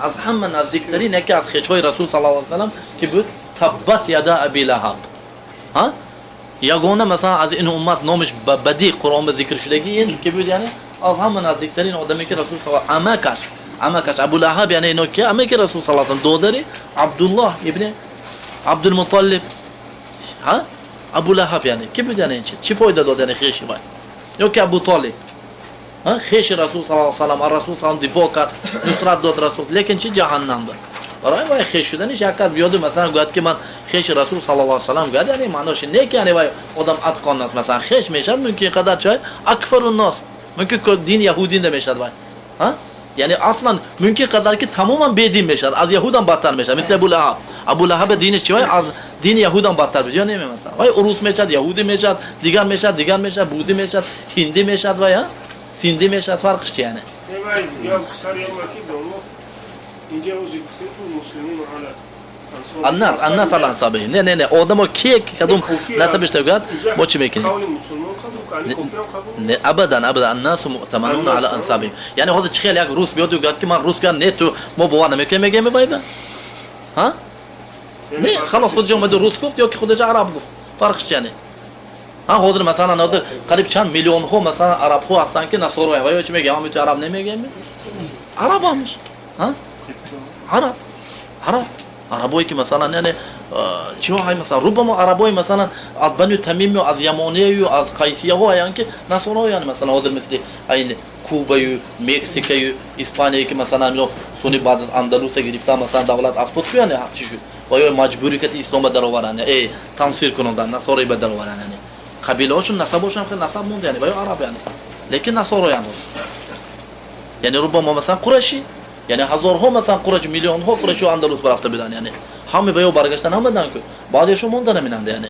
Аз ҳама наздиктарин яке аз хешҳои Расул саллаллоҳу алайҳи васаллам ки буд? Таббат яда Аби Лаҳаб. Ҳа, ягона, масалан, аз ин уммат номаш ба бадӣ Қуръон ба зикр шудагӣ ин ки буд? Яъне аз ҳама наздиктарин одаме ки Расул амакаш Абу Лаҳаб. Яъне ино ки амаки Расул саллаллоҳу алайҳи васаллам, додари Абдуллоҳ ибни Абдулмуталлиб. Ҳа, Абу Лаҳаб, яъне ки буд? Яъне чӣ фоида дод, яъне хеши вай? Ё ки Абу Толиб, хеши Расул саллаллоҳу алайҳи васаллам, аз Расул саллам дифоъ кард, нусрат дод Расул, лекин чи ҷаҳаннам буд. Барои вай хеш шуданиш, як кас биёду, масалан, гӯяд ки ман хеши Расул саллаллоҳу алайҳи васаллам гӯяд, яъне маънош не ки яъне вай одам атқон аст. Масалан, хеш мешавад, мумкин қадар чой акфару нос, мумкин дин яҳудин мешавад вай. Яъне аслан мумкин қадар ки тамоман бедин мешавад, аз яҳудам бадтар мешавад, мисли Абу Лаҳаб. Абу Лаҳаба диниш чи? Вай аз дини яҳудам бадтар буд ё не? Масалан, вай урус мешавад, яҳудӣ мешавад, дигар мешавад, дигар мешавад, будӣ мешавад, ҳиндӣ мешавад, вай синдӣ мешавад, фарқш чи яъне? Инҷа ози гуфтем, ки муслимун ала аннас, аннас ала ансабиҳим. Не, не, не, одамо ке кадом насабиш гӯяд, мо чӣ мекунем? Не, абадан, абадан. Аннасу муътамануна ала ансабиҳим. Яъне ҳозир чӣ хел як рус биёду гӯяд ки ман рус, гӯяд, не, ту мо бовар намекунем, мегӯем байба? Ҳа, не, халос, худша омаду рус гуфт ё ки худша араб гуфт, фарқш чи яъне? Ҳа, ҳозир, масалан, ҳозир қариб чанд миллионҳо, масалан, арабҳо ҳастанд ки насороянд. Ва ё чӣ мегӯям? Ҳами ту араб намегӯем, араб ҳамиш. Араб, араб, арабое ки, масалан, яъне чиҳо ҳай, масалан, рубамо арабои, масалан, аз Бану Тамимю, аз Ямонияю, аз Қайсияҳо ҳаянд ки насороянд. Масалан, ҳозир мисли айн Кубаю, Мексикаю, Испания, ки, масалан, ино суни баъд аз Андалуса гирифта, масалан, давлат афтод ку, яъне чӣ шуд? Ва ё маҷбури кати ислом ба дароваранд, тансир кунондан, насорои ба дароваранд. Яъне қабилаҳошон, насабошон хел насаб монда, яъне ва ё араб, яъне лекин насороянд ҳозир. Яъне рубамо, масалан, қурашӣ, яъне ҳазорҳо, масалан, қураши, миллионҳо қурашиҳо Андалус барафта буданд, яъне ҳаме ва ё баргаштан ҳамадан ку, баъдешон монда наминанд яъне.